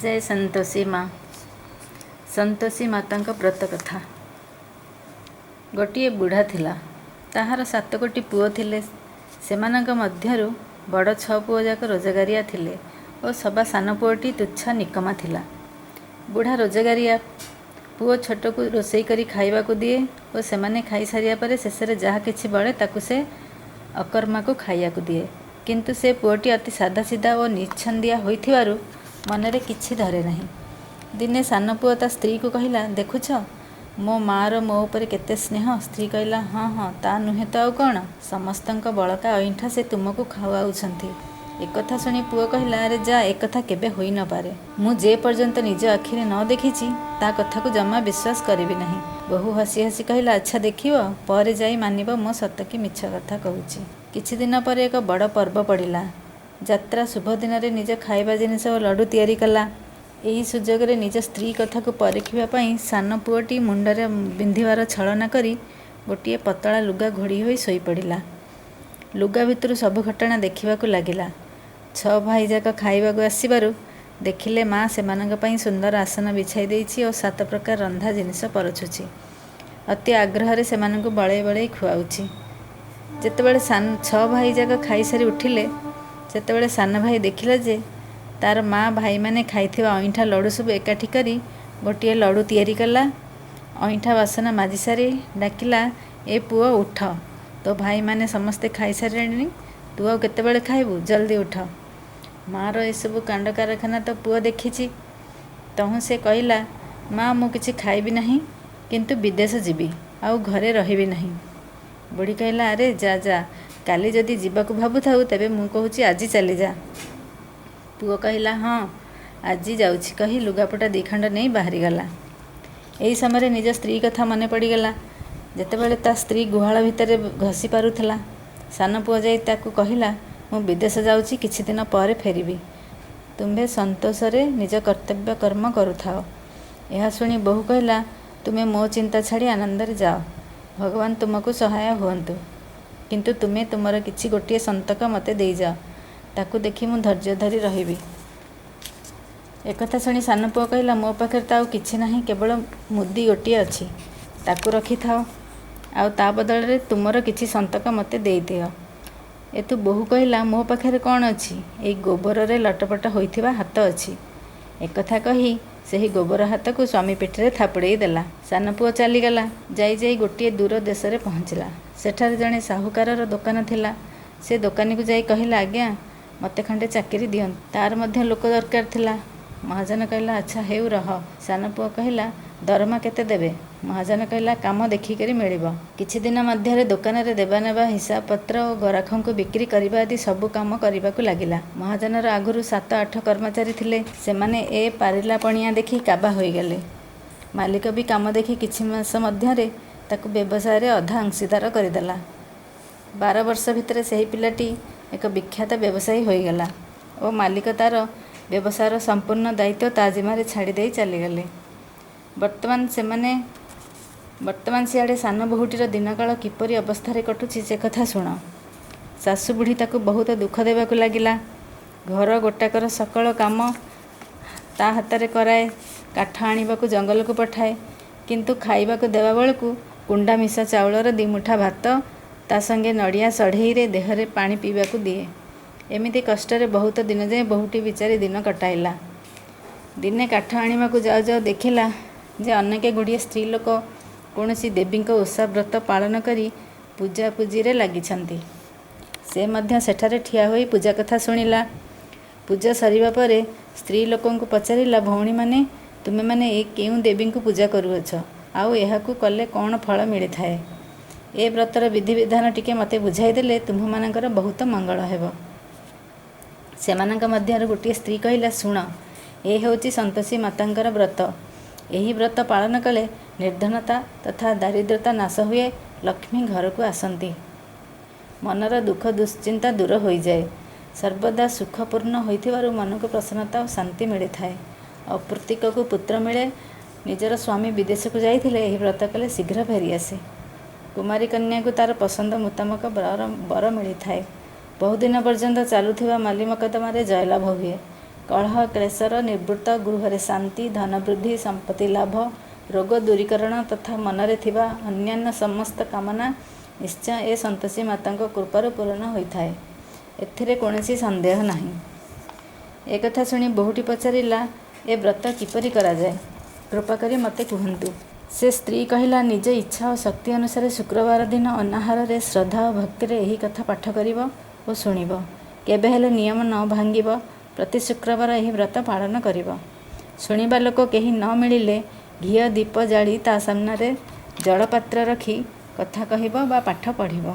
ଜୟ ସନ୍ତୋଷୀ ମା। ସନ୍ତୋଷୀ ମାତାଙ୍କ ବ୍ରତ କଥା। ଗୋଟିଏ ବୁଢ଼ା ଥିଲା। ତାହାର ସାତଗୋଟି ପୁଅ ଥିଲେ। ସେମାନଙ୍କ ମଧ୍ୟରୁ ବଡ଼ ଛଅ ପୁଅଯାକ ରୋଜଗାରିଆ ଥିଲେ ଓ ସବା ସାନ ପୁଅଟି ତୁଚ୍ଛା ନିକମା ଥିଲା। ବୁଢ଼ା ରୋଜଗାରିଆ ପୁଅ ଛୋଟକୁ ରୋଷେଇ କରି ଖାଇବାକୁ ଦିଏ ଓ ସେମାନେ ଖାଇସାରିବା ପରେ ଶେଷରେ ଯାହା କିଛି ବଳେ, ତାକୁ ସେ ଅକର୍ମାକୁ ଖାଇବାକୁ ଦିଏ। କିନ୍ତୁ ସେ ପୁଅଟି ଅତି ସାଧାସିଧା ଓ ନିଛନ୍ଦିଆ ହୋଇଥିବାରୁ ମନରେ କିଛି ଧରେ ନାହିଁ। ଦିନେ ସାନ ପୁଅ ତା ସ୍ତ୍ରୀକୁ କହିଲା, "ଦେଖୁଛ, ମୋ ମାଆର ମୋ ଉପରେ କେତେ ସ୍ନେହ।" ସ୍ତ୍ରୀ କହିଲା, "ହଁ ହଁ, ତା ନୁହେଁ ତ ଆଉ କ'ଣ? ସମସ୍ତଙ୍କ ବଳକା ଅଇଁଠା ସେ ତୁମକୁ ଖୁଆଉଛନ୍ତି।" ଏକଥା ଶୁଣି ପୁଅ କହିଲା, "ଆରେ ଯା, ଏକଥା କେବେ ହୋଇ ନ ପାରେ। ମୁଁ ଯେ ପର୍ଯ୍ୟନ୍ତ ନିଜ ଆଖିରେ ନ ଦେଖିଛି, ତା କଥାକୁ ଜମା ବିଶ୍ୱାସ କରିବି ନାହିଁ।" ବୋହୂ ହସି ହସି କହିଲା, "ଆଚ୍ଛା ଦେଖିବ, ପରେ ଯାଇ ମାନିବ ମୁଁ ସତ କି ମିଛ କଥା କହୁଛି।" କିଛି ଦିନ ପରେ ଏକ ବଡ଼ ପର୍ବ ପଡ଼ିଲା। ଯାତ୍ରା ଶୁଭ ଦିନରେ ନିଜ ଖାଇବା ଜିନିଷ ଓ ଲଡ଼ୁ ତିଆରି କଲା। ଏହି ସୁଯୋଗରେ ନିଜ ସ୍ତ୍ରୀ କଥାକୁ ପରଖିବା ପାଇଁ ସାନ ପୁଅଟି ମୁଣ୍ଡରେ ବିନ୍ଧିବାର ଛଳନା କରି ଗୋଟିଏ ପତଳା ଲୁଗା ଘୋଡ଼ି ହୋଇ ଶୋଇପଡ଼ିଲା। ଲୁଗା ଭିତରୁ ସବୁ ଘଟଣା ଦେଖିବାକୁ ଲାଗିଲା। ଛଅ ଭାଇଯାକ ଖାଇବାକୁ ଆସିବାରୁ ଦେଖିଲେ, ମା ସେମାନଙ୍କ ପାଇଁ ସୁନ୍ଦର ଆସନ ବିଛାଇ ଦେଇଛି ଓ ସାତ ପ୍ରକାର ରନ୍ଧା ଜିନିଷ ପରଷୁଛି। ଅତି ଆଗ୍ରହରେ ସେମାନଙ୍କୁ ବଳେଇ ବଳେଇ ଖୁଆଉଛି। ଯେତେବେଳେ ଛଅ ଭାଇଯାକ ଖାଇସାରି ଉଠିଲେ, ସେତେବେଳେ ସାନ ଭାଇ ଦେଖିଲା ଯେ ତାର ମା ଭାଇମାନେ ଖାଇଥିବା ଅଇଁଠା ଲଡ଼ୁ ସବୁ ଏକାଠି କରି ଗୋଟିଏ ଲଡ଼ୁ ତିଆରି କଲା। ଅଇଁଠା ବାସନ ମାଜିସାରି ଡାକିଲା, "ଏ ପୁଅ, ଉଠ। ତୋ ଭାଇମାନେ ସମସ୍ତେ ଖାଇସାରିଲେଣି, ତୁ ଆଉ କେତେବେଳେ ଖାଇବୁ? ଜଲଦି ଉଠ।" ମାଆର ଏସବୁ କାଣ୍ଡ କାରଖାନା ତ ପୁଅ ଦେଖିଛି। ତହୁଁ ସେ କହିଲା, "ମା, ମୁଁ କିଛି ଖାଇବି ନାହିଁ, କିନ୍ତୁ ବିଦେଶ ଯିବି, ଆଉ ଘରେ ରହିବି ନାହିଁ।" ବୁଢ଼ୀ କହିଲା, "ଆରେ ଯା ଯା, କାଲି ଯଦି ଯିବାକୁ ଭାବୁଥାଉ, ତେବେ ମୁଁ କହୁଛି ଆଜି ଚାଲିଯା।" ପୁଅ କହିଲା, "ହଁ, ଆଜି ଯାଉଛି" କହି ଲୁଗାପଟା ଦିଖଣ୍ଡ ନେଇ ବାହାରିଗଲା। ଏହି ସମୟରେ ନିଜ ସ୍ତ୍ରୀ କଥା ମନେ ପଡ଼ିଗଲା, ଯେତେବେଳେ ତା ସ୍ତ୍ରୀ ଗୁହାଳ ଭିତରେ ଘଷି ପାରୁଥିଲା। ସାନ ପୁଅ ଯାଇ ତାକୁ କହିଲା, "ମୁଁ ବିଦେଶ ଯାଉଛି, କିଛି ଦିନ ପରେ ଫେରିବି। ତୁମ୍ଭେ ସନ୍ତୋଷରେ ନିଜ କର୍ତ୍ତବ୍ୟ କର୍ମ କରୁଥାଅ।" ଏହା ଶୁଣି ବୋହୂ କହିଲା, "ତୁମେ ମୋ ଚିନ୍ତା ଛାଡ଼ି ଆନନ୍ଦରେ ଯାଅ। ଭଗବାନ ତୁମକୁ ସହାୟ ହୁଅନ୍ତୁ। କିନ୍ତୁ ତୁମେ ତୁମର କିଛି ଗୋଟିଏ ସନ୍ତକ ମୋତେ ଦେଇଯାଅ। ତାକୁ ଦେଖି ମୁଁ ଧୈର୍ଯ୍ୟ ଧରି ରହିବି।" ଏକଥା ଶୁଣି ସାନ ପୁଅ କହିଲା, "ମୋ ପାଖରେ ତ ଆଉ କିଛି ନାହିଁ, କେବଳ ମୁଦି ଗୋଟିଏ ଅଛି। ତାକୁ ରଖିଥାଅ, ଆଉ ତା ବଦଳରେ ତୁମର କିଛି ସନ୍ତକ ମୋତେ ଦେଇଦିଅ।" ଏଥୁ ବୋହୂ କହିଲା, "ମୋ ପାଖରେ କ'ଣ ଅଛି? ଏଇ ଗୋବରରେ ଲଟପଟ ହୋଇଥିବା ହାତ ଅଛି।" ଏକଥା କହି ସେହି ଗୋବର ହାତକୁ ସ୍ୱାମୀ ପିଠିରେ ଥାପୁଡ଼େଇ ଦେଲା। ସାନ ପୁଅ ଚାଲିଗଲା। ଯାଇ ଯାଇ ଗୋଟିଏ ଦୂର ଦେଶରେ ପହଞ୍ଚିଲା। ସେଠାରେ ଜଣେ ସାହୁକାରର ଦୋକାନ ଥିଲା। ସେ ଦୋକାନୀକୁ ଯାଇ କହିଲା, "ଆଜ୍ଞା, ମୋତେ ଖଣ୍ଡେ ଚାକିରି ଦିଅନ୍ତୁ।" ତାର ମଧ୍ୟ ଲୋକ ଦରକାର ଥିଲା। ମହାଜନ କହିଲା, "ଆଚ୍ଛା ହେଉ, ରହ।" ସାନ ପୁଅ କହିଲା, "ଦରମା କେତେ ଦେବେ?" ମହାଜନ କହିଲା, "କାମ ଦେଖିକରି ମିଳିବ।" କିଛି ଦିନ ମଧ୍ୟରେ ଦୋକାନରେ ଦେବା ନେବା, ହିସାବପତ୍ର ଓ ଗରାଖଙ୍କୁ ବିକ୍ରି କରିବା ଆଦି ସବୁ କାମ କରିବାକୁ ଲାଗିଲା। ମହାଜନର ଆଗରୁ ସାତ ଆଠ କର୍ମଚାରୀ ଥିଲେ। ସେମାନେ ଏ ପାରିଲାପଣିଆ ଦେଖି କାବା ହୋଇଗଲେ। ମାଲିକ ବି କାମ ଦେଖି କିଛି ମାସ ମଧ୍ୟରେ ତାକୁ ବ୍ୟବସାୟରେ ଅଧା ଅଂଶୀଦାର କରିଦେଲା। 12 ବର୍ଷ ଭିତରେ ସେହି ପିଲାଟି ଏକ ବିଖ୍ୟାତ ବ୍ୟବସାୟୀ ହୋଇଗଲା ଓ ମାଲିକ ତାର ବ୍ୟବସାୟର ସମ୍ପୂର୍ଣ୍ଣ ଦାୟିତ୍ୱ ତା ଜିମାରେ ଛାଡ଼ି ଦେଇ ଚାଲିଗଲେ। ବର୍ତ୍ତମାନ ସିଆଡ଼େ ସାନ ବୋହୂଟିର ଦିନକାଳ କିପରି ଅବସ୍ଥାରେ କଟୁଛି, ସେ କଥା ଶୁଣ। ଶାଶୁ ବୁଢ଼ୀ ତାକୁ ବହୁତ ଦୁଃଖ ଦେବାକୁ ଲାଗିଲା। ଘର ଗୋଟାକର ସକଳ କାମ ତା ହାତରେ କରାଏ। କାଠ ଆଣିବାକୁ ଜଙ୍ଗଲକୁ ପଠାଏ। କିନ୍ତୁ ଖାଇବାକୁ ଦେବା ବେଳକୁ କୁଣ୍ଡା ମିଶା ଚାଉଳର ଦିମୁଠା ଭାତ, ତା ସଙ୍ଗେ ନଡ଼ିଆ ସଢ଼େଇରେ ଦେହରେ ପାଣି ପିଇବାକୁ ଦିଏ। ଏମିତି କଷ୍ଟରେ ବହୁତ ଦିନ ଯାଏଁ ବୋହୂଟି ବିଚାରୀ ଦିନ କଟାଇଲା। ଦିନେ କାଠ ଆଣିବାକୁ ଯାଉ ଯାଉ ଦେଖିଲା ଯେ ଅନେକ ଗୁଡ଼ିଏ ସ୍ତ୍ରୀ ଲୋକ କୌଣସି ଦେବୀଙ୍କ ଓଷା ବ୍ରତ ପାଳନ କରି ପୂଜାପୂଜିରେ ଲାଗିଛନ୍ତି। ସେ ମଧ୍ୟ ସେଠାରେ ଠିଆ ହୋଇ ପୂଜା କଥା ଶୁଣିଲା। ପୂଜା ସରିବା ପରେ ସ୍ତ୍ରୀ ଲୋକଙ୍କୁ ପଚାରିଲା, "ଭଉଣୀମାନେ, ତୁମେମାନେ ଏ କେଉଁ ଦେବୀଙ୍କୁ ପୂଜା କରୁଅଛ, ଆଉ ଏହାକୁ କଲେ କ'ଣ ଫଳ ମିଳିଥାଏ? ଏ ବ୍ରତର ବିଧିବିଧାନ ଟିକେ ମୋତେ ବୁଝାଇଦେଲେ ତୁମ୍ଭମାନଙ୍କର ବହୁତ ମଙ୍ଗଳ ହେବ।" ସେମାନଙ୍କ ମଧ୍ୟରୁ ଗୋଟିଏ ସ୍ତ୍ରୀ କହିଲା, "ଶୁଣ, ଏ ହେଉଛି ସନ୍ତୋଷୀ ମାତାଙ୍କର ବ୍ରତ। ଏହି ବ୍ରତ ପାଳନ କଲେ ନିର୍ଧନତା ତଥା ଦାରିଦ୍ରତା ନାଶ ହୁଏ, ଲକ୍ଷ୍ମୀ ଘରକୁ ଆସନ୍ତି। ମନର ଦୁଃଖ ଦୁଶ୍ଚିନ୍ତା ଦୂର ହୋଇଯାଏ। ସର୍ବଦା ସୁଖପୂର୍ଣ୍ଣ ହୋଇଥିବାରୁ ମନକୁ ପ୍ରସନ୍ନତା ଓ ଶାନ୍ତି ମିଳିଥାଏ। ଅପୁତ୍ରିକକୁ ପୁତ୍ର ମିଳେ। ନିଜର ସ୍ୱାମୀ ବିଦେଶକୁ ଯାଇଥିଲେ ଏହି ବ୍ରତ କଲେ ଶୀଘ୍ର ଫେରିଆସେ। କୁମାରୀ କନ୍ୟାକୁ ତାର ପସନ୍ଦ ମୁତାବକ ବର ମିଳିଥାଏ। ବହୁଦିନ ପର୍ଯ୍ୟନ୍ତ ଚାଲୁଥିବା ମାଲିମକଦ୍ଦମାରେ ଜୟଲାଭ ହୁଏ। କଳହ କ୍ଳେଶର ନିବୃତ୍ତ, ଗୃହରେ ଶାନ୍ତି, ଧନବୃଦ୍ଧି, ସମ୍ପତ୍ତି ଲାଭ, ରୋଗ ଦୂରୀକରଣ ତଥା ମନରେ ଥିବା ଅନ୍ୟାନ୍ୟ ସମସ୍ତ କାମନା ନିଶ୍ଚୟ ଏ ସନ୍ତୋଷୀ ମାତାଙ୍କ କୃପାରୁ ପୂରଣ ହୋଇଥାଏ, ଏଥିରେ କୌଣସି ସନ୍ଦେହ ନାହିଁ। ଏକଥା ଶୁଣି ବୋହୂଟି ପଚାରିଲା, ଏ ବ୍ରତ କିପରି କରାଯାଏ, କୃପା କରି ମୋତେ କୁହନ୍ତୁ। ସେ ସ୍ତ୍ରୀ କହିଲା, ନିଜ ଇଚ୍ଛା ଓ ଶକ୍ତି ଅନୁସାରେ ଶୁକ୍ରବାର ଦିନ ଅନାହାରରେ ଶ୍ରଦ୍ଧା ଓ ଭକ୍ତିରେ ଏହି କଥା ପାଠ କରିବ ଓ ଶୁଣିବ। କେବେ ହେଲେ ନିୟମ ନ ଭାଙ୍ଗିବ। ପ୍ରତି ଶୁକ୍ରବାର ଏହି ବ୍ରତ ପାଳନ କରିବ। ଶୁଣିବା ଲୋକ କେହି ନ ମିଳିଲେ ଘିଅ ଦୀପ ଜାଳି ତା ସାମ୍ନାରେ ଜଳପାତ୍ର ରଖି କଥା କହିବ ବା ପାଠ ପଢ଼ିବ,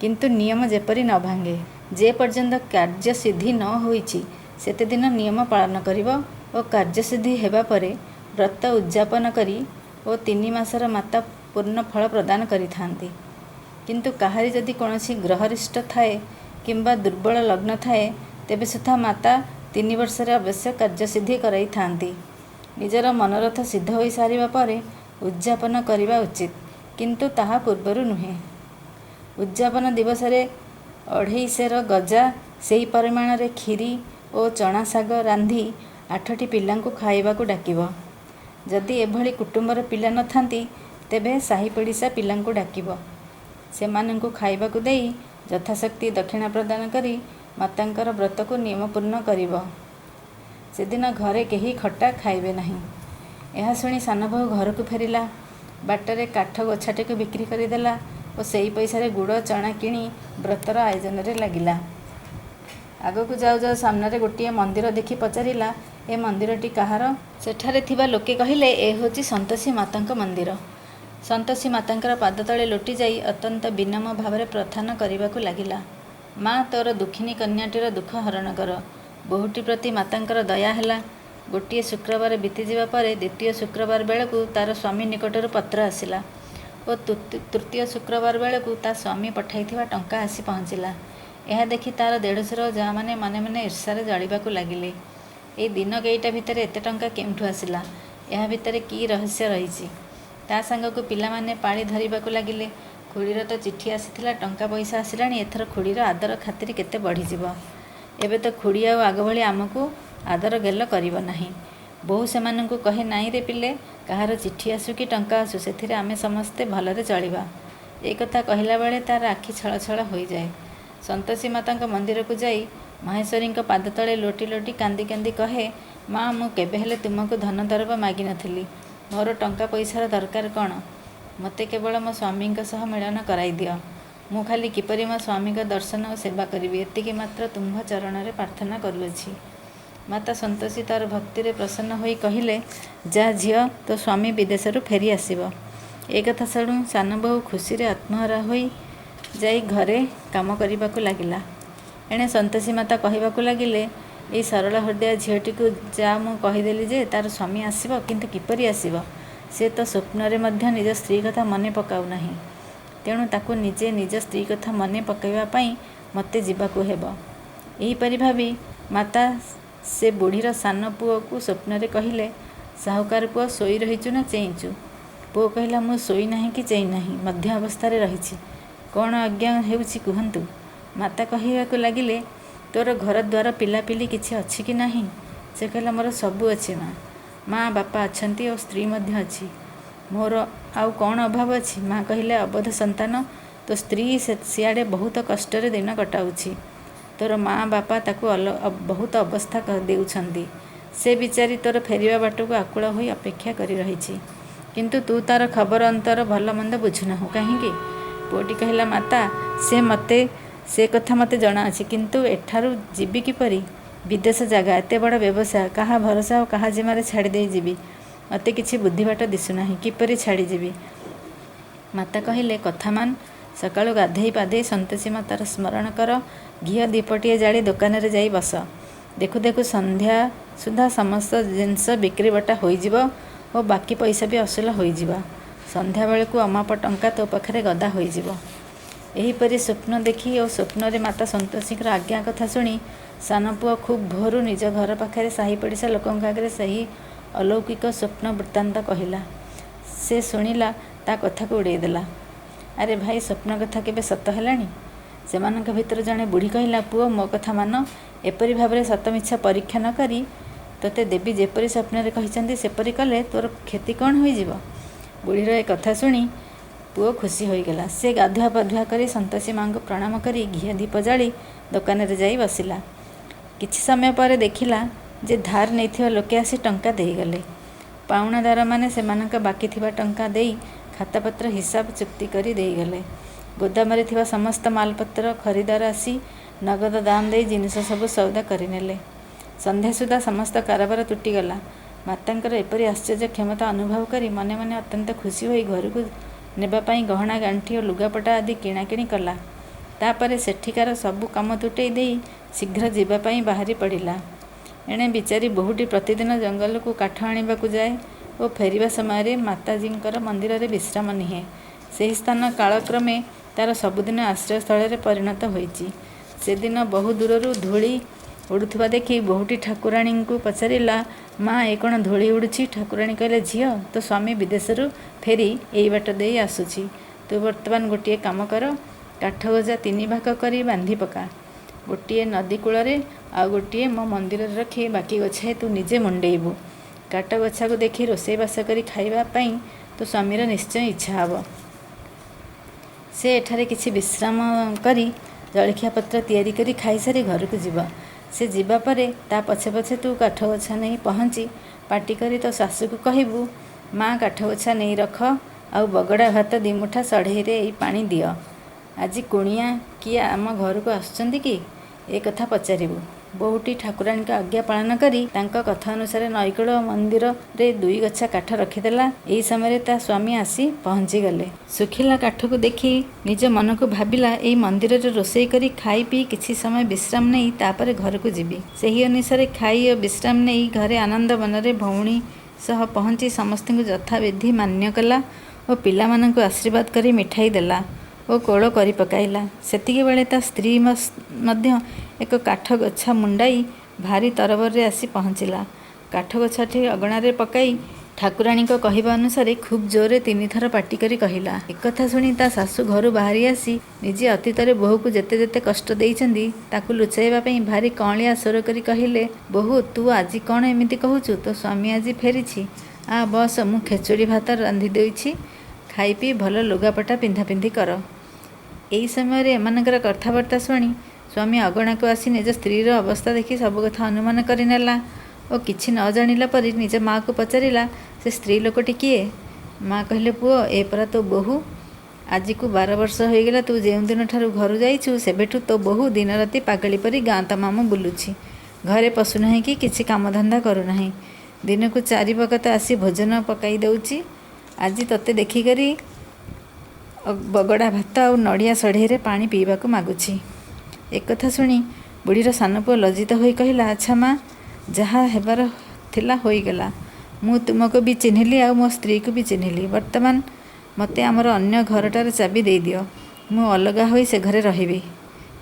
କିନ୍ତୁ ନିୟମ ଯେପରି ନ ଭାଙ୍ଗେ। ଯେ ପର୍ଯ୍ୟନ୍ତ କାର୍ଯ୍ୟସିଦ୍ଧି ନ ହୋଇଛି ସେତେଦିନ ନିୟମ ପାଳନ କରିବ ଓ କାର୍ଯ୍ୟସିଦ୍ଧି ହେବା ପରେ ବ୍ରତ ଉଦଯାପନ କରି ଓ 3 ମାସର ମାତା ପୂର୍ଣ୍ଣ ଫଳ ପ୍ରଦାନ କରିଥାନ୍ତି। କିନ୍ତୁ କାହାରି ଯଦି କୌଣସି ଗ୍ରହରିଷ୍ଟ ଥାଏ କିମ୍ବା ଦୁର୍ବଳ ଲଗ୍ନ ଥାଏ, ତେବେ ସୁଦ୍ଧା ମାତା 3 ବର୍ଷରେ ଅବଶ୍ୟ କାର୍ଯ୍ୟସିଦ୍ଧି କରାଇଥାନ୍ତି। ନିଜର ମନୋରଥ ସିଦ୍ଧ ହୋଇସାରିବା ପରେ ଉଦଯାପନ କରିବା ଉଚିତ, କିନ୍ତୁ ତାହା ପୂର୍ବରୁ ନୁହେଁ। ଉଦଯାପନ ଦିବସରେ 2.5 ସେର ଗଜା, ସେହି ପରିମାଣରେ କ୍ଷୀରି ଓ ଚଣା ଶାଗ ରାନ୍ଧି 8ଟି ପିଲାଙ୍କୁ ଖାଇବାକୁ ଡାକିବ। ଯଦି ଏଭଳି କୁଟୁମ୍ବର ପିଲା ନଥାନ୍ତି, ତେବେ ସାହି ପଡ଼ିଶା ପିଲାଙ୍କୁ ଡାକିବ। ସେମାନଙ୍କୁ ଖାଇବାକୁ ଦେଇ ଯଥାଶକ୍ତି ଦକ୍ଷିଣା ପ୍ରଦାନ କରି ମାତାଙ୍କର ବ୍ରତକୁ ନିୟମପୂର୍ଣ୍ଣ କରିବ। ସେଦିନ ଘରେ କେହି ଖଟା ଖାଇବେ ନାହିଁ। ଏହା ଶୁଣି ସାନବୋହୂ ଘରକୁ ଫେରିଲା। ବାଟରେ କାଠ ଗୋଛାଟିକୁ ବିକ୍ରି କରିଦେଲା ଓ ସେଇ ପଇସାରେ ଗୁଡ଼ ଚଣା କିଣି ବ୍ରତର ଆୟୋଜନରେ ଲାଗିଲା। ଆଗକୁ ଯାଉ ଯାଉ ସାମ୍ନାରେ ଗୋଟିଏ ମନ୍ଦିର ଦେଖି ପଚାରିଲା, ଏ ମନ୍ଦିରଟି କାହାର? ସେଠାରେ ଥିବା ଲୋକେ କହିଲେ, ଏ ହେଉଛି ସନ୍ତୋଷୀ ମାତାଙ୍କ ମନ୍ଦିର। ସନ୍ତୋଷୀ ମାତାଙ୍କର ପାଦତଳେ ଲୋଟିଯାଇ ଅତ୍ୟନ୍ତ ବିନମ୍ର ଭାବରେ ପ୍ରାର୍ଥନା କରିବାକୁ ଲାଗିଲା, ମା, ତୋର ଦୁଃଖିନୀ କନ୍ୟାଟିର ଦୁଃଖ ହରଣ କର। ବୋହୂଟି ପ୍ରତି ମାତାଙ୍କର ଦୟା ହେଲା। ଗୋଟିଏ ଶୁକ୍ରବାର ବିତିଯିବା ପରେ ଦ୍ୱିତୀୟ ଶୁକ୍ରବାର ବେଳକୁ ତାର ସ୍ୱାମୀ ନିକଟରୁ ପତ୍ର ଆସିଲା ଓ ତୃତୀୟ ଶୁକ୍ରବାର ବେଳକୁ ତା ସ୍ୱାମୀ ପଠାଇଥିବା ଟଙ୍କା ଆସି ପହଞ୍ଚିଲା। ଏହା ଦେଖି ତାର ଦେଢ଼ଶୁର ଓ ଯାଆମାନେ ମନେ ମନେ ଈର୍ଷାରେ ଜଳିବାକୁ ଲାଗିଲେ। ଏଇ ଦିନ କେଇଟା ଭିତରେ ଏତେ ଟଙ୍କା କେଉଁଠୁ ଆସିଲା? ଏହା ଭିତରେ କି ରହସ୍ୟ ରହିଛି? ତା ସାଙ୍ଗକୁ ପିଲାମାନେ ପାଳି ଧରିବାକୁ ଲାଗିଲେ, ଖୁଡ଼ିର ତ ଚିଠି ଆସିଥିଲା, ଟଙ୍କା ପଇସା ଆସିଲାଣି, ଏଥର ଖୁଡ଼ିର ଆଦର ଖାତିରି କେତେ ବଢ଼ିଯିବ। ଏବେ ତ ଖୁଡ଼ି ଆଉ ଆଗ ଭଳି ଆମକୁ ଆଦର ଗେଲ କରିବ ନାହିଁ। ବୋହୂ ସେମାନଙ୍କୁ କହେ, ନାଇଁରେ ପିଲେ, କାହାର ଚିଠି ଆସୁ କି ଟଙ୍କା ଆସୁ, ସେଥିରେ ଆମେ ସମସ୍ତେ ଭଲରେ ଚଳିବା। ଏ କଥା କହିଲା ବେଳେ ତାର ଆଖି ଛଳଛଳ ହୋଇଯାଏ। ସନ୍ତୋଷୀ ମାତାଙ୍କ ମନ୍ଦିରକୁ ଯାଇ ମାହେଶ୍ୱରୀଙ୍କ ପାଦତଳେ ଲୋଟି ଲୋଟି କାନ୍ଦି କାନ୍ଦି କହେ, ମା, ମୁଁ କେବେହେଲେ ତୁମକୁ ଧନ ଦରବ ମାଗିନଥିଲି। ମୋର ଟଙ୍କା ପଇସାର ଦରକାର କ'ଣ? ମୋତେ କେବଳ ମୋ ସ୍ୱାମୀଙ୍କ ସହ ମିଳନ କରାଇଦିଅ। ମୁଁ ଖାଲି କିପରି ମୋ ସ୍ୱାମୀଙ୍କ ଦର୍ଶନ ଓ ସେବା କରିବି, ଏତିକି ମାତ୍ର ତୁମ୍ଭ ଚରଣରେ ପ୍ରାର୍ଥନା କରୁଅଛି। ମାତା ସନ୍ତୋଷୀ ତାର ଭକ୍ତିରେ ପ୍ରସନ୍ନ ହୋଇ କହିଲେ, ଯା ଝିଅ, ତୋ ସ୍ୱାମୀ ବିଦେଶରୁ ଫେରି ଆସିବ। ଏ କଥା ଶୁଣୁ ସାନବୋହୂ ଖୁସିରେ ଆତ୍ମହରା ହୋଇ ଯାଇ ଘରେ କାମ କରିବାକୁ ଲାଗିଲା। ଏଣେ ସନ୍ତୋଷୀ ମାତା କହିବାକୁ ଲାଗିଲେ, ଏଇ ସରଳ ହୃଦୟ ଝିଅଟିକୁ ଯା ମୁଁ କହିଦେଲି ଯେ ତାର ସ୍ୱାମୀ ଆସିବ, କିନ୍ତୁ କିପରି ଆସିବ? ସେ ତ ସ୍ୱପ୍ନରେ ମଧ୍ୟ ନିଜ ସ୍ତ୍ରୀ କଥା ମନେ ପକାଉନାହିଁ। ତେଣୁ ତାକୁ ନିଜେ ନିଜ ସ୍ତ୍ରୀ କଥା ମନେ ପକାଇବା ପାଇଁ ମୋତେ ଯିବାକୁ ହେବ। ଏହିପରି ଭାବି ମାତା ସେ ବୁଢ଼ୀର ସାନ ପୁଅକୁ ସ୍ୱପ୍ନରେ କହିଲେ, ସାହୁକାର ପୁଅ, ଶୋଇ ରହିଛୁ ନା ଚେଇଁଛୁ? ପୁଅ କହିଲା, ମୁଁ ଶୋଇ ନାହିଁ କି ଚେଇଁ ନାହିଁ, ମଧ୍ୟ ଅବସ୍ଥାରେ ରହିଛି। କ'ଣ ଆଜ୍ଞା ହେଉଛି କୁହନ୍ତୁ? ମାତା କହିବାକୁ ଲାଗିଲେ, ତୋର ଘର ଦ୍ୱାର ପିଲାପିଲି କିଛି ଅଛି କି ନାହିଁ? ସେ କହିଲା, ମୋର ସବୁ ଅଛି ମା। ମା ବାପା ଅଛନ୍ତି ଓ ସ୍ତ୍ରୀ ମଧ୍ୟ ଅଛି। ମୋର ଆଉ କ'ଣ ଅଭାବ ଅଛି? ମା କହିଲେ, ଅବୋଧ ସନ୍ତାନ, ତୋ ସ୍ତ୍ରୀ ସିଆଡ଼େ ବହୁତ କଷ୍ଟରେ ଦିନ କଟାଉଛି। ତୋର ମା ବାପା ତାକୁ ବହୁତ ଅବସ୍ଥା ଦେଉଛନ୍ତି। ସେ ବିଚାରୀ ତୋର ଫେରିବା ବାଟକୁ ଆକୁଳ ହୋଇ ଅପେକ୍ଷା କରି ରହିଛି। କିନ୍ତୁ ତୁ ତାର ଖବର ଅନ୍ତର ଭଲ ମନ୍ଦ ବୁଝୁନାହୁଁ କାହିଁକି? ପୁଅଟି କହିଲା, ମାତା, ସେ କଥା ମୋତେ ଜଣାଅଛି, କିନ୍ତୁ ଏଠାରୁ ଯିବି କିପରି? ବିଦେଶ ଜାଗା, ଏତେ ବଡ଼ ବ୍ୟବସାୟ, କାହା ଭରସା ଓ କାହା ଜିମାରେ ଛାଡ଼ିଦେଇ ଯିବି? ମୋତେ କିଛି ବୁଦ୍ଧିବାଟ ଦିଶୁନାହିଁ, କିପରି ଛାଡ଼ିଯିବି? ମାତା କହିଲେ, କଥା ମାନ, ସକାଳୁ ଗାଧୋଇ ପାଧୋଇ ସନ୍ତୋଷୀ ମାତାର ସ୍ମରଣ କର, ଘିଅ ଦୀପଟିଏ ଜାଳି ଦୋକାନରେ ଯାଇ ବସ। ଦେଖୁ ଦେଖୁ ସନ୍ଧ୍ୟା ସୁଦ୍ଧା ସମସ୍ତ ଜିନିଷ ବିକ୍ରିବଟା ହୋଇଯିବ ଓ ବାକି ପଇସା ବି ଅସୁଲ ହୋଇଯିବ। ସନ୍ଧ୍ୟାବେଳକୁ ଅମାପ ଟଙ୍କା ତୋ ପାଖରେ ଗଦା ହୋଇଯିବ। ଏହିପରି ସ୍ୱପ୍ନ ଦେଖି ଓ ସ୍ୱପ୍ନରେ ମାତା ସନ୍ତୋଷୀଙ୍କର ଆଜ୍ଞା କଥା ଶୁଣି ସାନପୁଅ ଖୁବ୍ ଭୋରୁ ନିଜ ଘର ପାଖରେ ସାହି ପଡ଼ିଶା ଲୋକଙ୍କ ଆଗରେ ସେହି ଅଲୌକିକ ସ୍ୱପ୍ନ ବୃତ୍ତାନ୍ତ କହିଲା। ସେ ଶୁଣିଲା ତା କଥାକୁ ଉଡ଼େଇଦେଲା। ଆରେ ଭାଇ, ସ୍ୱପ୍ନ କଥା କେବେ ସତ ହେଲାଣି? ସେମାନଙ୍କ ଭିତରୁ ଜଣେ ବୁଢ଼ୀ କହିଲା, ପୁଅ, ମୋ କଥା ମାନ, ଏପରି ଭାବରେ ସତ ମିଛ ପରୀକ୍ଷା ନ କରି ତୋତେ ଦେବୀ ଯେପରି ସ୍ୱପ୍ନରେ କହିଛନ୍ତି ସେପରି କଲେ ତୋର କ୍ଷତି କ'ଣ ହୋଇଯିବ? ବୁଢ଼ୀର ଏ କଥା ଶୁଣି ପୁଅ ଖୁସି ହୋଇଗଲା। ସେ ଗାଧୁଆ ପାଧୁଆ କରି ସନ୍ତୋଷୀ ମା'ଙ୍କୁ ପ୍ରଣାମ କରି ଘିଅ ଦୀପ ଜାଳି ଦୋକାନରେ ଯାଇ ବସିଲା। କିଛି ସମୟ ପରେ ଦେଖିଲା ଯେ ଧାର ନେଇଥିବା ଲୋକେ ଆସି ଟଙ୍କା ଦେଇଗଲେ। ପାଉଣାଦାରମାନେ ସେମାନଙ୍କ ବାକି ଥିବା ଟଙ୍କା ଦେଇ ଖାତାପତ୍ର ହିସାବ ଚୁକ୍ତି କରି ଦେଇଗଲେ। ଗୋଦାମରେ ଥିବା ସମସ୍ତ ମାଲପତ୍ର ଖରିଦ୍ଦାର ଆସି ନଗଦ ଦାମ ଦେଇ ଜିନିଷ ସବୁ ସଉଦା କରିନେଲେ। ସନ୍ଧ୍ୟା ସୁଦ୍ଧା ସମସ୍ତ କାରବାର ତୁଟିଗଲା। ମାତାଙ୍କର ଏପରି ଆଶ୍ଚର୍ଯ୍ୟ କ୍ଷମତା ଅନୁଭବ କରି ମନେ ମନେ ଅତ୍ୟନ୍ତ ଖୁସି ହୋଇ ଘରକୁ ନେବା ପାଇଁ ଗହଣା ଗାଣ୍ଠି ଓ ଲୁଗାପଟା ଆଦି କିଣାକିଣି କଲା। ତା'ପରେ ସେଠିକାର ସବୁ କାମ ତୁଟେଇ ଦେଇ ଶୀଘ୍ର ଯିବା ପାଇଁ ବାହାରି ପଡ଼ିଲା। ଏଣେ ବିଚାରୀ ବୋହୂଟି ପ୍ରତିଦିନ ଜଙ୍ଗଲକୁ କାଠ ଆଣିବାକୁ ଯାଏ ଓ ଫେରିବା ସମୟରେ ମାତାଜୀଙ୍କର ମନ୍ଦିରରେ ବିଶ୍ରାମ ନିଏ। ସେହି ସ୍ଥାନ କାଳକ୍ରମେ ତା'ର ସବୁଦିନ ଆଶ୍ରୟସ୍ଥଳରେ ପରିଣତ ହୋଇଛି। ସେଦିନ ବହୁ ଦୂରରୁ ଧୂଳି ଉଡ଼ୁଥିବା ଦେଖି ବୋହୂଟି ଠାକୁରାଣୀଙ୍କୁ ପଚାରିଲା, ମା, ଏ କ'ଣ ଧୂଳି ଉଡ଼ୁଛି? ଠାକୁରାଣୀ କହିଲେ, ଝିଅ, ତୋ ସ୍ୱାମୀ ବିଦେଶରୁ ଫେରି ଏଇ ବାଟ ଦେଇ ଆସୁଛି। ତୁ ବର୍ତ୍ତମାନ ଗୋଟିଏ କାମ କର, କାଠ ଗଜା ତିନି ଭାଗ କରି ବାନ୍ଧି ପକା। ଗୋଟିଏ ନଦୀ କୂଳରେ ଆଉ ଗୋଟିଏ ମୋ ମନ୍ଦିରରେ ରଖି ବାକି ଗୋଛାଏ ତୁ ନିଜେ ମୁଣ୍ଡେଇବୁ। କାଠ ଗୋଛାକୁ ଦେଖି ରୋଷେଇବାସ କରି ଖାଇବା ପାଇଁ ତୋ ସ୍ୱାମୀର ନିଶ୍ଚୟ ଇଚ୍ଛା ହେବ। ସେ ଏଠାରେ କିଛି ବିଶ୍ରାମ କରି ଜଳଖିଆ ପତ୍ର ତିଆରି କରି ଖାଇସାରି ଘରକୁ ଯିବ। ସେ ଯିବା ପରେ ତା ପଛେ ପଛେ ତୁ କାଠ ଗୋଛା ନେଇ ପହଞ୍ଚି ପାଟି କରି ତୋ ଶାଶୁକୁ କହିବୁ, ମା, କାଠ ଗୋଛା ନେଇ ରଖ ଆଉ ବଗଡ଼ା ଭାତ ଦିମୁଠା ସଢ଼େଇରେ ଏଇ ପାଣି ଦିଅ। ଆଜି କୁଣିଆ କିଏ ଆମ ଘରକୁ ଆସୁଛନ୍ତି କି? ଏ କଥା ପଚାରିବୁ। ବୋହୂଟି ଠାକୁରାଣୀଙ୍କ ଆଜ୍ଞା ପାଳନ କରି ତାଙ୍କ କଥା ଅନୁସାରେ ନଈକୂଳ ମନ୍ଦିରରେ ଦୁଇ ଗୋଛା କାଠ ରଖିଦେଲା। ଏହି ସମୟରେ ତା ସ୍ୱାମୀ ଆସି ପହଞ୍ଚିଗଲେ। ଶୁଖିଲା କାଠକୁ ଦେଖି ନିଜ ମନକୁ ଭାବିଲା, ଏଇ ମନ୍ଦିରରେ ରୋଷେଇ କରି ଖାଇ ପିଇ କିଛି ସମୟ ବିଶ୍ରାମ ନେଇ ତା'ପରେ ଘରକୁ ଯିବି। ସେହି ଅନୁସାରେ ଖାଇ ଓ ବିଶ୍ରାମ ନେଇ ଘରେ ଆନନ୍ଦ ମନରେ ଭଉଣୀ ସହ ପହଞ୍ଚି ସମସ୍ତଙ୍କୁ ଯଥାବିଧି ମାନ୍ୟ କଲା ଓ ପିଲାମାନଙ୍କୁ ଆଶୀର୍ବାଦ କରି ମିଠାଇ ଦେଲା ଓ କୋଳ କରି ପକାଇଲା। ସେତିକିବେଳେ ତା ସ୍ତ୍ରୀ ମଧ୍ୟ ଏକ କାଠ ଗୋଛା ମୁଣ୍ଡାଇ ଭାରି ତରବରରେ ଆସି ପହଞ୍ଚିଲା। କାଠ ଗୋଛାଟି ଅଗଣାରେ ପକାଇ ଠାକୁରାଣୀଙ୍କ କହିବା ଅନୁସାରେ ଖୁବ୍ ଜୋରରେ ତିନିଥର ପାଟି କରି କହିଲା। ଏକଥା ଶୁଣି ତା ଶାଶୁ ଘରୁ ବାହାରି ଆସି ନିଜେ ଅତୀତରେ ବୋହୂକୁ ଯେତେ ଯେତେ କଷ୍ଟ ଦେଇଛନ୍ତି ତାକୁ ଲୁଚାଇବା ପାଇଁ ଭାରି କଅଁଳିଆ ସ୍ୱର କରି କହିଲେ, ବୋହୂ, ତୁ ଆଜି କ'ଣ ଏମିତି କହୁଛୁ? ତୋ ସ୍ୱାମୀ ଆଜି ଫେରିଛି। ଆ ବସ, ମୁଁ ଖେଚୁଡ଼ି ଭାତ ରାନ୍ଧି ଦେଇଛି, ଖାଇ ପିଇ ଭଲ ଲୁଗାପଟା ପିନ୍ଧାପିନ୍ଧି କର। ଏହି ସମୟରେ ଏମାନଙ୍କର କଥାବାର୍ତ୍ତା ଶୁଣି ସ୍ୱାମୀ ଅଗଣାକୁ ଆସି ନିଜ ସ୍ତ୍ରୀର ଅବସ୍ଥା ଦେଖି ସବୁ କଥା ଅନୁମାନ କରିନେଲା ଓ କିଛି ନ ଜାଣିଲା ପରି ନିଜ ମାଆକୁ ପଚାରିଲା, ସେ ସ୍ତ୍ରୀ ଲୋକଟି କିଏ? ମା କହିଲେ, ପୁଅ, ଏ ପରା ତୋ ବୋହୂ। ଆଜିକୁ 12 ବର୍ଷ ହୋଇଗଲା ତୁ ଯେଉଁଦିନଠାରୁ ଘରୁ ଯାଇଛୁ ସେବେଠୁ ତୋ ବୋହୂ ଦିନରାତି ପାଗଳି ପରି ଗାଁ ତମାମ ବୁଲୁଛି। ଘରେ ପଶୁନାହିଁ କି କିଛି କାମଧନ୍ଦା କରୁନାହିଁ। ଦିନକୁ 4 ବକତ ଆସି ଭୋଜନ ପକାଇ ଦେଉଛି। ଆଜି ତୋତେ ଦେଖିକରି ବଗଡ଼ା ଭାତ ଆଉ ନଡ଼ିଆ ସଢ଼େଇରେ ପାଣି ପିଇବାକୁ ମାଗୁଛି। ଏକଥା ଶୁଣି ବୁଢ଼ୀର ସାନ ପୁଅ ଲଜ୍ଜିତ ହୋଇ କହିଲା, ଆଚ୍ଛା ମା, ଯାହା ହେବାର ଥିଲା ହୋଇଗଲା। ମୁଁ ତୁମକୁ ବି ଚିହ୍ନିଲି ଆଉ ମୋ ସ୍ତ୍ରୀକୁ ବି ଚିହ୍ନିଲି। ବର୍ତ୍ତମାନ ମୋତେ ଆମର ଅନ୍ୟ ଘରଟାର ଚାବି ଦେଇଦିଅ, ମୁଁ ଅଲଗା ହୋଇ ସେ ଘରେ ରହିବି।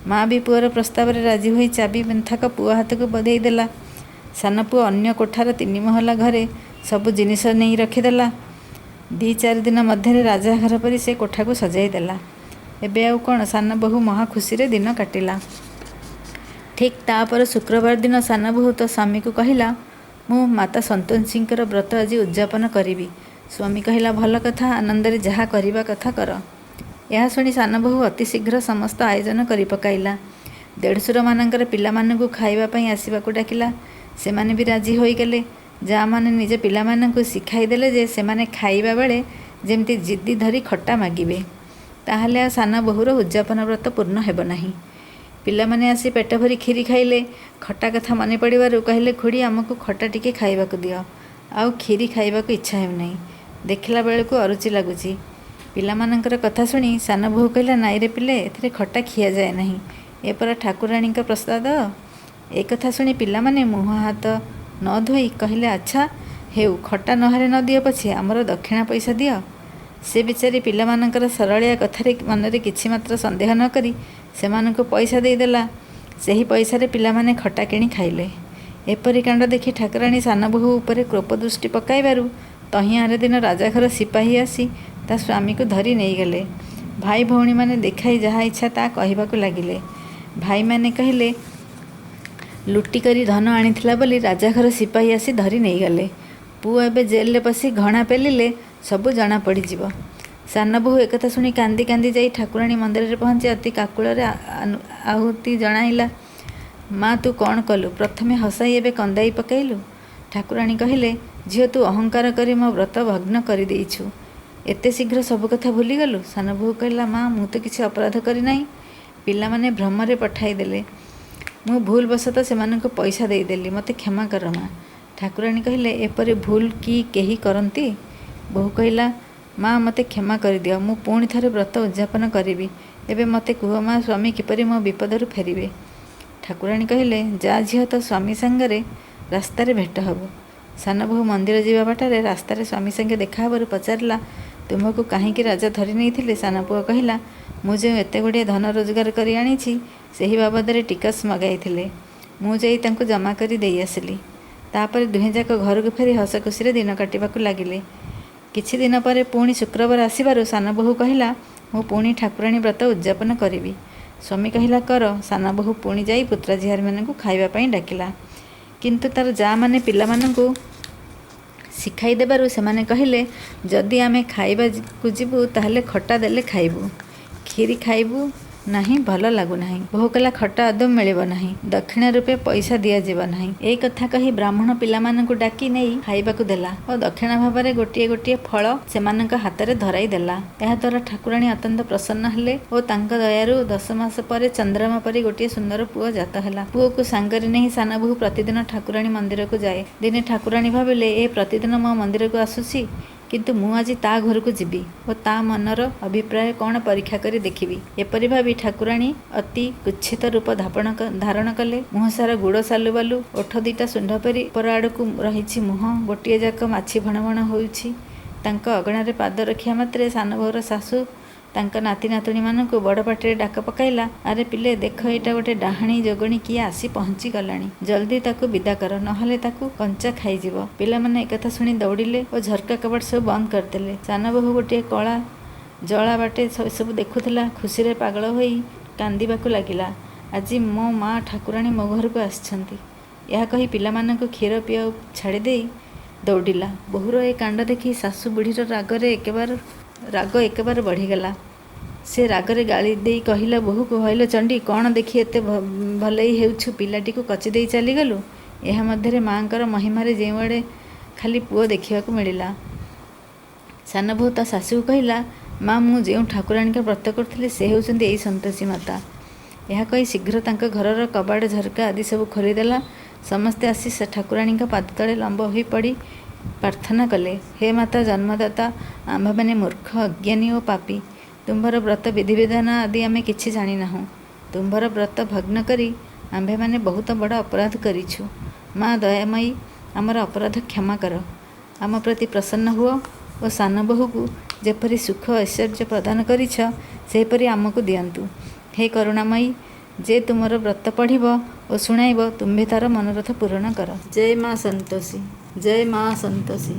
ମା ବି ପୁଅର ପ୍ରସ୍ତାବରେ ରାଜି ହୋଇ ଚାବି ମୁଠାକ ପୁଅ ହାତକୁ ଦେଇଦେଲା। ସାନ ପୁଅ ଅନ୍ୟ କୋଠାର 3 ମହଲା ଘରେ ସବୁ ଜିନିଷ ନେଇ ରଖିଦେଲା। 2-4 ଦିନ ମଧ୍ୟରେ ରାଜା ଘର ପରି ସେ କୋଠାକୁ ସଜାଇ ଦେଲା। ଏବେ ଆଉ କ'ଣ, ସାନ ବୋହୂ ମହା ଖୁସିରେ ଦିନ କାଟିଲା। ଠିକ୍ ତା'ପର ଶୁକ୍ରବାର ଦିନ ସାନ ବୋହୂ ତ ସ୍ୱାମୀକୁ କହିଲା, ମୁଁ ମାତା ସନ୍ତୋଷୀଙ୍କର ବ୍ରତ ଆଜି ଉଦଯାପନ କରିବି। ସ୍ୱାମୀ କହିଲା, ଭଲ କଥା, ଆନନ୍ଦରେ ଯାହା କରିବା କଥା କର। ଏହା ଶୁଣି ସାନ ବୋହୂ ଅତି ଶୀଘ୍ର ସମସ୍ତ ଆୟୋଜନ କରି ପକାଇଲା। ଦେଢ଼ଶୁରମାନଙ୍କର ପିଲାମାନଙ୍କୁ ଖାଇବା ପାଇଁ ଆସିବାକୁ ଡାକିଲା। ସେମାନେ ବି ରାଜି ହୋଇଗଲେ। ଯା'ମାନେ ନିଜ ପିଲାମାନଙ୍କୁ ଶିଖାଇ ଦେଲେ ଯେ ସେମାନେ ଖାଇବା ବେଳେ ଯେମିତି ଜିଦି ଧରି ଖଟା ମାଗିବେ, ତାହେଲେ ଆଉ ସାନ ବୋହୂର ଉଦଯାପନ ବ୍ରତ ପୂର୍ଣ୍ଣ ହେବ ନାହିଁ। ପିଲାମାନେ ଆସି ପେଟ ଭରି କ୍ଷୀରି ଖାଇଲେ। ଖଟା କଥା ମନେ ପଡ଼ିବାରୁ କହିଲେ, ଖୁଡ଼ି, ଆମକୁ ଖଟା ଟିକେ ଖାଇବାକୁ ଦିଅ, ଆଉ କ୍ଷୀରି ଖାଇବାକୁ ଇଚ୍ଛା ହେଉନାହିଁ, ଦେଖିଲା ବେଳକୁ ଅରୁଚି ଲାଗୁଛି। ପିଲାମାନଙ୍କର କଥା ଶୁଣି ସାନ ବୋହୂ କହିଲା, ନାଇଁରେ ପିଲେ, ଏଥିରେ ଖଟା ଖିଆଯାଏ ନାହିଁ, ଏ ପରା ଠାକୁରାଣୀଙ୍କ ପ୍ରସାଦ। ଏ କଥା ଶୁଣି ପିଲାମାନେ ମୁହଁ ହାତ ନ ଧୋଇ କହିଲେ, ଆଚ୍ଛା ହେଉ, ଖଟା ନହେଲେ ନ ଦିଅ ପଛେ ଆମର ଦକ୍ଷିଣା ପଇସା ଦିଅ। ସେ ବିଚାରି ପିଲାମାନଙ୍କର ସରଳିଆ କଥାରେ ମନରେ କିଛି ମାତ୍ର ସନ୍ଦେହ ନ କରି ସେମାନଙ୍କୁ ପଇସା ଦେଇଦେଲା। ସେହି ପଇସାରେ ପିଲାମାନେ ଖଟା କିଣି ଖାଇଲେ। ଏପରି କାଣ୍ଡ ଦେଖି ଠାକୁରାଣୀ ସାନ ବୋହୂ ଉପରେ କୋପ ଦୃଷ୍ଟି ପକାଇବାରୁ ତହିଁ ଆରଦିନ ରାଜାଘର ସିପାହୀ ଆସି ତା ସ୍ୱାମୀକୁ ଧରି ନେଇଗଲେ। ଭାଇ ଭଉଣୀମାନେ ଦେଖାଇ ଯାହା ଇଚ୍ଛା ତା କହିବାକୁ ଲାଗିଲେ। ଭାଇମାନେ କହିଲେ, ଲୁଟିକରି ଧନ ଆଣିଥିଲା ବୋଲି ରାଜାଘର ସିପାହୀ ଆସି ଧରି ନେଇଗଲେ। ପୁଅ ଏବେ ଜେଲରେ ପଶି ଘଣା ପେଲିଲେ ସବୁ ଜଣାପଡ଼ିଯିବ। ସାନବୋହୂ ଏକଥା ଶୁଣି କାନ୍ଦି କାନ୍ଦି ଯାଇ ଠାକୁରାଣୀ ମନ୍ଦିରରେ ପହଞ୍ଚି ଅତି କାକୁଳରେ ଆହୁତି ଜଣାଇଲା, 'ମା, ତୁ କ'ଣ କଲୁ? ପ୍ରଥମେ ହସାଇ ଏବେ କନ୍ଦାଇ ପକାଇଲୁ। ' ଠାକୁରାଣୀ କହିଲେ, 'ଝିଅ, ତୁ ଅହଙ୍କାର କରି ମୋ ବ୍ରତ ଭଗ୍ନ କରିଦେଇଛୁ। ଏତେ ଶୀଘ୍ର ସବୁକଥା ଭୁଲିଗଲୁ? ' ସାନବୋହୂ କହିଲା, 'ମା, ମୁଁ ତ କିଛି ଅପରାଧ କରିନାହିଁ। ପିଲାମାନେ ଭ୍ରମରେ ପଠାଇଦେଲେ। ମୁଁ ଭୁଲବଶତଃ ସେମାନଙ୍କୁ ପଇସା ଦେଇଦେଲି। ମୋତେ କ୍ଷମା କର ମା! ' ଠାକୁରାଣୀ କହିଲେ, 'ଏପରି ଭୁଲ କି କେହି କରନ୍ତି? ' ବୋହୂ କହିଲା, 'ମା, ମୋତେ କ୍ଷମା କରିଦିଅ। ମୁଁ ପୁଣି ଥରେ ବ୍ରତ ଉଦଯାପନ କରିବି। ଏବେ ମୋତେ କୁହ ମା, ସ୍ୱାମୀ କିପରି ମୋ ବିପଦରୁ ଫେରିବେ? ' ଠାକୁରାଣୀ କହିଲେ, 'ଯା ଝିଅ, ତୋ ସ୍ୱାମୀ ସାଙ୍ଗରେ ରାସ୍ତାରେ ଭେଟ ହେବ। ' ସାନବୋହୂ ମନ୍ଦିର ଯିବା ବାଟରେ ରାସ୍ତାରେ ସ୍ୱାମୀ ସଙ୍ଗେ ଦେଖା ହେବାରୁ ପଚାରିଲା, 'ତୁମ୍ଭକୁ କାହିଁକି ରାଜା ଧରି ନେଇଥିଲେ? ' ସାନପୁଅ କହିଲା, 'ମୁଁ ଯେଉଁ ଏତେଗୁଡ଼ିଏ ଧନ ରୋଜଗାର କରି ଆଣିଛି, ସେହି ବାବଦରେ ଟିକସ ମଗାଇଥିଲେ। ମୁଁ ଯାଇ ତାଙ୍କୁ ଜମାକରି ଦେଇଆସିଲି। ' ତା'ପରେ ଦୁହେଁଯାକ ଘରକୁ ଫେରି ହସଖୁସିରେ ଦିନ କାଟିବାକୁ ଲାଗିଲେ। କିଛିଦିନ ପରେ ପୁଣି ଶୁକ୍ରବାର ଆସିବାରୁ ସାନବୋହୂ କହିଲା, 'ମୁଁ ପୁଣି ଠାକୁରାଣୀ ବ୍ରତ ଉଦଯାପନ କରିବି। ' ସ୍ୱାମୀ କହିଲା, 'କର। ' ସାନବୋହୂ ପୁଣି ଯାଇ ପୁତୁରା ଝିଆରୀମାନଙ୍କୁ ଖାଇବା ପାଇଁ ଡାକିଲା। କିନ୍ତୁ ତା'ର ଯା'ମାନେ ପିଲାମାନଙ୍କୁ ଶିଖାଇ ଦେବାରୁ ସେମାନେ କହିଲେ, 'ଯଦି ଆମେ ଖାଇବାକୁ ଯିବୁ, ତାହାହେଲେ ଖଟା ଦେଲେ ଖାଇବୁ। ଖିରି ଖାଇବୁ ନାହିଁ, ଭଲ ଲାଗୁନାହିଁ। ' ବୋହୂ କହିଲା, 'ଖଟା ଆଦୌ ମିଳିବ ନାହିଁ। ଦକ୍ଷିଣା ରୂପେ ପଇସା ଦିଆଯିବ ନାହିଁ। ' ଏହି କଥା କହି ବ୍ରାହ୍ମଣ ପିଲାମାନଙ୍କୁ ଡାକି ନେଇ ଖାଇବାକୁ ଦେଲା ଓ ଦକ୍ଷିଣା ଭାବରେ ଗୋଟିଏ ଗୋଟିଏ ଫଳ ସେମାନଙ୍କ ହାତରେ ଧରାଇ ଦେଲା। ଏହାଦ୍ୱାରା ଠାକୁରାଣୀ ଅତ୍ୟନ୍ତ ପ୍ରସନ୍ନ ହେଲେ ଓ ତାଙ୍କ ଦୟାରୁ 10 ମାସ ପରେ ଚନ୍ଦ୍ରମା ପରି ଗୋଟିଏ ସୁନ୍ଦର ପୁଅ ଜାତ ହେଲା। ପୁଅକୁ ସାଙ୍ଗରେ ନେଇ ସାନବୋହୂ ପ୍ରତିଦିନ ଠାକୁରାଣୀ ମନ୍ଦିରକୁ ଯାଏ। ଦିନେ ଠାକୁରାଣୀ ଭାବିଲେ, 'ଏ ପ୍ରତିଦିନ ମୋ ମନ୍ଦିରକୁ ଆସୁଛି; କିନ୍ତୁ ମୁଁ ଆଜି ତା' ଘରକୁ ଯିବି ଓ ତା' ମନର ଅଭିପ୍ରାୟ କ'ଣ ପରୀକ୍ଷା କରି ଦେଖିବି। ' ଏପରି ଭାବି ଠାକୁରାଣୀ ଅତି କୁତ୍ସିତ ରୂପ ଧାରଣ କଲେ। ମୁହଁସାରା ଗୁଡ଼ ସାଲୁବାଲୁ, ଓଠ ଦିଟା ଶୁଣ୍ଢ ପରି ଉପର ଆଡ଼କୁ ରହିଛି, ମୁହଁ ଗୋଟିକଯାକ ମାଛି ଭଣ ଭଣ ହେଉଛି। ତାଙ୍କ ଅଗଣାରେ ପାଦ ରଖିବା ମାତ୍ରେ ସାନବୋହୂର ଶାଶୁ ତାଙ୍କ ନାତି ନାତୁଣୀମାନଙ୍କୁ ବଡ଼ ପାଟିରେ ଡାକ ପକାଇଲା, 'ଆରେ ପିଲେ, ଦେଖ, ଏଇଟା ଗୋଟେ ଡାହାଣୀ ଯୋଗିନୀ କିଏ ଆସି ପହଞ୍ଚିଗଲାଣି। ଜଲଦି ତାକୁ ବିଦାକର, ନ ହେଲେ ତାକୁ କଞ୍ଚା ଖାଇଯିବ। ' ପିଲାମାନେ ଏକଥା ଶୁଣି ଦଉଡ଼ିଲେ ଓ ଝରକା କବାଟ ସବୁ ବନ୍ଦ କରିଦେଲେ। ସାନବୋହୂ ଗୋଟିଏ କଳା ଜଳା ବାଟେ ଏସବୁ ଦେଖୁଥିଲା। ଖୁସିରେ ପାଗଳ ହୋଇ କାନ୍ଦିବାକୁ ଲାଗିଲା, 'ଆଜି ମୋ ମା ଠାକୁରାଣୀ ମୋ ଘରକୁ ଆସିଛନ୍ତି। ' ଏହା କହି ପିଲାମାନଙ୍କୁ କ୍ଷୀର ପିଆଇ ଛାଡ଼ିଦେଇ ଦଉଡ଼ିଲା। ବୋହୂର ଏ କାଣ୍ଡ ଦେଖି ଶାଶୁ ବୁଢ଼ୀର ରାଗ ଏକେବାରେ ବଢ଼ିଗଲା। ସେ ରାଗରେ ଗାଳି ଦେଇ କହିଲା ବୋହୂକୁ, 'ହଇଲୋ ଚଣ୍ଡୀ, କ'ଣ ଦେଖି ଏତେ ଭଲେଇ ହେଉଛୁ, ପିଲାଟିକୁ କଚି ଦେଇ ଚାଲିଗଲୁ? ' ଏହା ମଧ୍ୟରେ ମା'ଙ୍କର ମହିମାରେ ଯେଉଁଆଡ଼େ ଖାଲି ପୁଅ ଦେଖିବାକୁ ମିଳିଲା। ସାନବୋହୂ ତା' ଶାଶୁକୁ କହିଲା, 'ମା, ମୁଁ ଯେଉଁ ଠାକୁରାଣୀଙ୍କ ବ୍ରତ କରୁଥିଲି, ସେ ହେଉଛନ୍ତି ଏଇ ସନ୍ତୋଷୀମାତା। ' ଏହା କହି ଶୀଘ୍ର ତାଙ୍କ ଘରର କବାଟ ଝରକା ଆଦି ସବୁ ଖୋଲିଦେଲା। ସମସ୍ତେ ଆସି ଠାକୁରାଣୀଙ୍କ ପାଦତଳେ ଲମ୍ବ ହୋଇ ପଡ଼ି ପ୍ରାର୍ଥନା କଲେ, 'ହେ ମାତା ଜନ୍ମଦାତା, ଆମ୍ଭେମାନେ ମୂର୍ଖ, ଅଜ୍ଞାନୀ ଓ ପାପୀ। ତୁମ୍ଭର ବ୍ରତ ବିଧିବିଧାନ ଆଦି ଆମେ କିଛି ଜାଣିନାହୁଁ। ତୁମ୍ଭର ବ୍ରତ ଭଗ୍ନ କରି ଆମ୍ଭେମାନେ ବହୁତ ବଡ଼ ଅପରାଧ କରିଛୁ। ମା ଦୟାମୟୀ, ଆମର ଅପରାଧ କ୍ଷମା କର। ଆମ ପ୍ରତି ପ୍ରସନ୍ନ ହୁଅ ଓ ସାନବୋହୂକୁ ଯେପରି ସୁଖ ଐଶ୍ୱର୍ଯ୍ୟ ପ୍ରଦାନ କରିଛ, ସେହିପରି ଆମକୁ ଦିଅନ୍ତୁ। ହେ କରୁଣାମୟୀ, ଯେ ତୁମର ବ୍ରତ ପଢ଼ିବ ଓ ଶୁଣାଇବ, ତୁମ୍ଭେ ତା'ର ମନୋରଥ ପୂରଣ କର। ଜୟ ମା ସନ୍ତୋଷୀ, ଜୟ ମା ସନ୍ତୋଷୀ।